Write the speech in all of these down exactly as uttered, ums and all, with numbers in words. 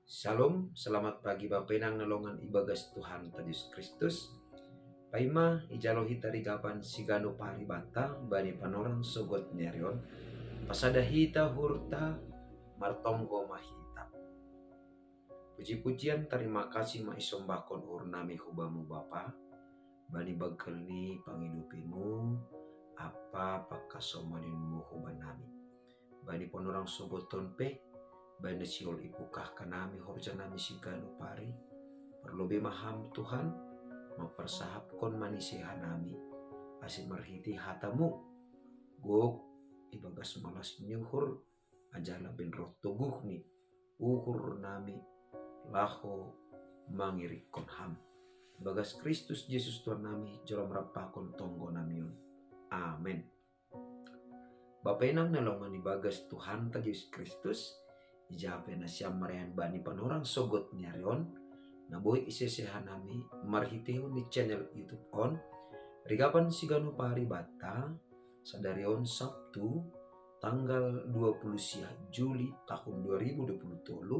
Shalom, selamat pagi Bapenang na longan ibagas Tuhan Yesus Kristus. Paima ijalo hita rigapan sigano paribata bani panorang sogot nerion, pasada hita hurta martonggo mahita. Puji-pujian tarima kasih ma isombahkon hurnami hubamu Bapa, bani bagel ni pangidupimu, apa pakasomaninmu hubanami. Bani panorang sogoton pe, bani siol ipukah kanami horjanami sigano pari, perlobe maham Tuhan, mempersahapkon manise hanami, ase marhiti hatamu, gok ibagas malas ni uhur, ajala ben roh toguhni uhur nami laho mangirikkon ham. Bagas Kristus Yesus Tuhan nami, jolo merampahkon tonggo nami on. Amen. Bapenang na longan ibagas Tuhan Yesus Kristus, ijape nasiam marean bani panorang sogot nerion, na boi isese hanami marhitehon ni channel YouTube on, rigapan sigano paribata, sadari on Sabtu, tanggal dua puluh sia Juli tahun dua ribu dua puluh tolu,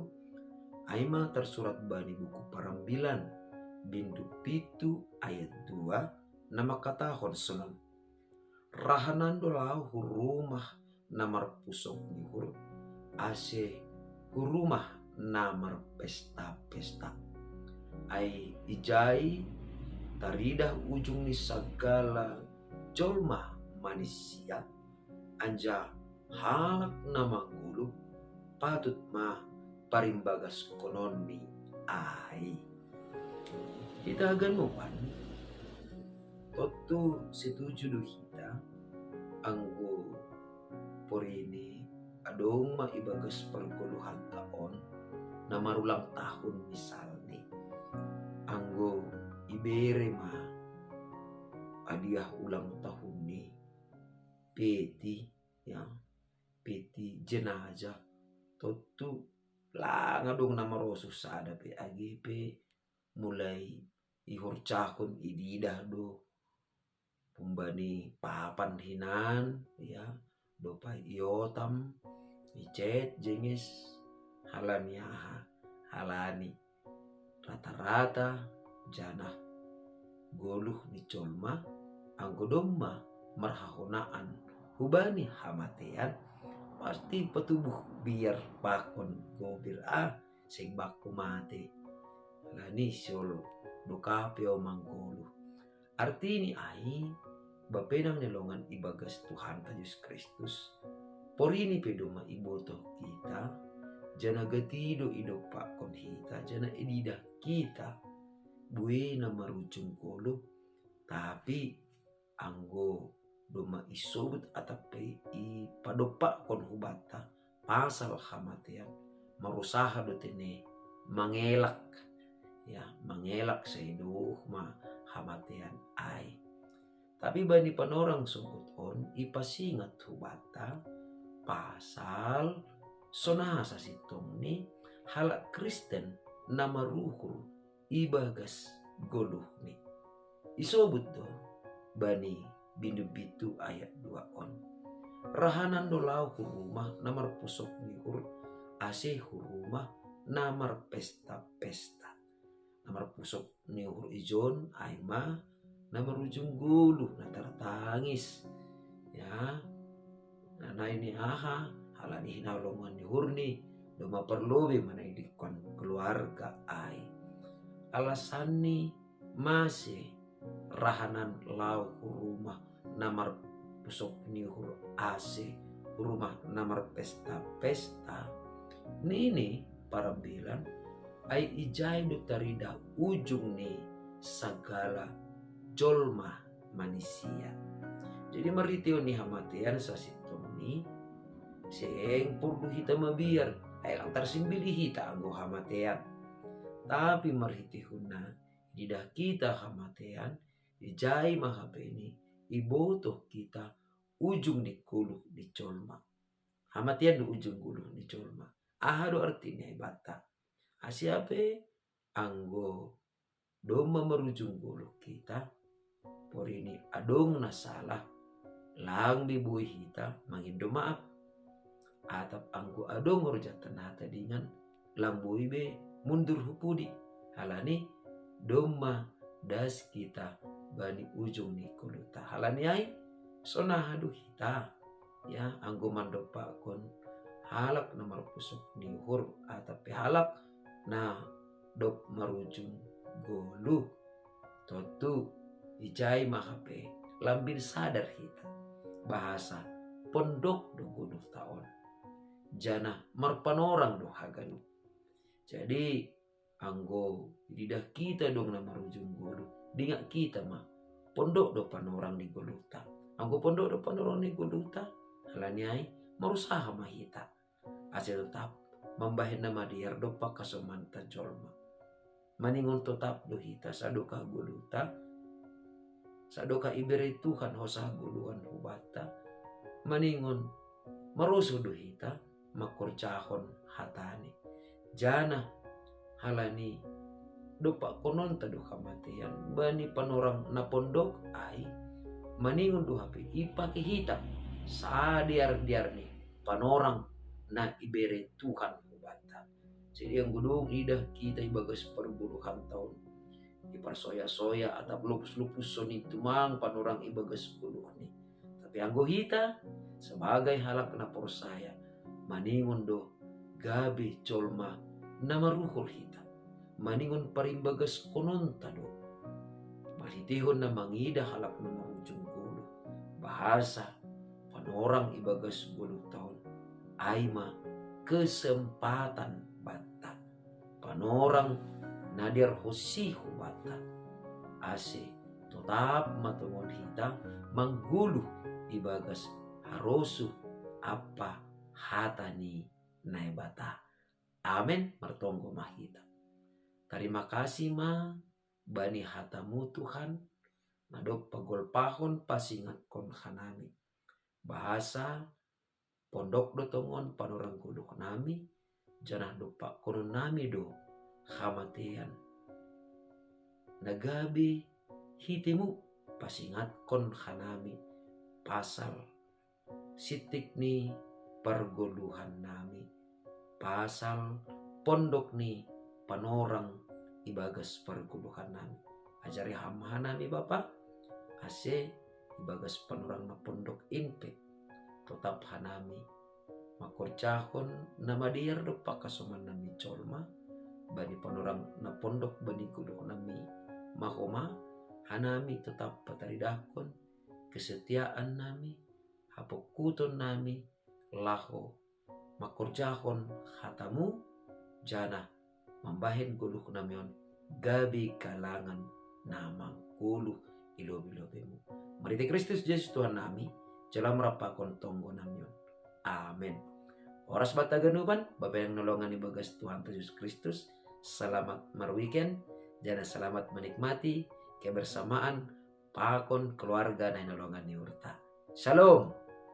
aima tersurat bani buku Parambilan, bindu pitu ayat dua, na mangkatahon sonon: Rahanan do laho hu rumah na marpusok ni uhur, ase hu rumah na marpesta-pesta. Ai ijai taridah ujung ni sagala jolma manisia, anjaha halak na manggoluh patut ma parimbagaskononni ai. Hita haganupan, tontu setuju do hita, anggo porini adong ma ibagas pargoluhanta on na marulang tahun misalni. Anggo ibere ma hadiah ulang tahunni, peti, ya, peti jenazah, tontu lang adong na marosuh sada pe, age pe mulai ihorjahon, ididah do, humbani papan hinan, ya, dope iotam, icet, jenges, halani aha, halani rata-rata janah goluh ni jolma, anggo domma marhahonaan hubani hamatean, pasti patubuh biar pakon gobir, ah, seng bangko mate. Halani siol do kape o manggoluh. Artini ai, bapenang na longan ibagas Tuhanta Yesus Kristus, porini pe domma ibotoh hita, janah gati do idompakkon hita, janah ididah hita, buei na marujung goluh, tapi anggo domma isobut atap pe ipadompakkon hubanta pasal hamatean, marusaha do tene mangelak, ya, mangelak sai dohot ma hamatean ai. Tapi bani panorang sogot on ipasingat hubanta pasal songon aha sasintongni halak Kristen na maruhur ibagas goluhni. Isobut do bani bindu pitu ayat dua on: Rahanan do laho hu rumah na marpusok ni uhur, ase hu rumah na marpesta-pesta. Na marpusok ni uhur ijon ai ma na marujung goluh, na tartangis, ya. Nah, na ini aha, halani hinaholongan ni uhurni, domma parlobe manaidikkon keluarga ai. Alasanni mase rahanan laho hu rumah na marpusok ni uhur, ase hu rumah na marpesta-pesta, nini Parambilan, ai ijai do taridah ujung ni sagala jolma manisia. Jadi marhitehon ni hamatean sasintongni, seng porlu hita mabiar, ai lang tarsimbili hita anggo hamatean. Tapi marhitehonna ididah hita hamatean, ijai ma hapeni ibotoh hita ujung ni goluh ni jolma. Hamatean do ujung goluh ni jolma. Aha do artini ai banta? Ase pe anggo domma marujung goluh hita, porini adong na salah, lang be boi hita mangindo maaf. Atap anggo adong horjanta na tadingan, lambui be mundur hu pudi. Halani domma das kita bani ujung ni goluhta. Halani ai, so naha du hita, ya, anggo mandompakkon halak na marpusuk ni uhur, atapi halak na dob marujung goluh. Tontu ijai ma hape lambin sadar hita bahasa pondok do goluhta on, janah marpanorang do haganup. Jadi, anggo ididah kita dong na marujung goluh, dingak kita ma, pondok do panorang ni goluhta. Anggo pondok do panorang ni goluhta, halani ai, marusaha ma hita ase totap mambahen na madear dompak hasomanta jolma. Maningon totap do hita sadokah goluhta, sadokah ibere Tuhan hosa hagoluhan hubanta. Maningon marosuh do hita mangkorjahon hatani. Janah halani dompakkononta do hamatean bani panorang na pondok ai, maningon do hape ipake hita sadear-dear ni panorang na ibere Tuhan hubanta. Jadi anggo dong idah hita ibagas pargoluhanta on, iparsoya-soya atap lopus-lopushon i tumang panorang ibagas goluhni. Tapi anggo hita, sebagai halak na porsaya, maningon do gabe jolma na maruhur hita, maningon parimbagaskononta do marhiteihon na mangidah halak na marujung goluh, bahasa panorang ibagas goluhta on ai ma kesempatan banta, panorang na dear hosi hubanta, ase totap ma tongon hita manggoluh ibagas harosuh ampa hata ni Naibata. Amen. Martonggo ma hita. Tarima kasih ma bani hatamu Tuhan, na dob pagolpahon pasingatkon hanami. Bahasa pondok do tongon panorang goluhnami, janah dompakkononnami do hamatean. Na gabe hitemu pasingatkon hanami pasal sintik ni pargoluhannami, pasal pondok ni panorang ibagas pargoluhannami. Ajari ham hanami Bapa, ase ibagas panorang na pondok in pe totap hanami mangkorjahon na madear dompak hasomannami jolma, bani panorang na pondok bani goluhnami ma homa, hanami totap pataridahkon kesetiaannami, hapongkutonnami, laho mangkorjahon hatamu, janah mambahen goluhnami on gabe galangan na manggoluh i lobi-lobimu. Marhite Kristus Jesus Tuhannami, jalo ma rap pakon tonggonami on. Amen. Horas banta haganupan, Bapa na hinaholongan ibagas Tuhanta Jesus Kristus, selamat marweekend, janah selamat menikmati kebersamaan pakon keluarga na hinaholongan ni uhurta. Shalom.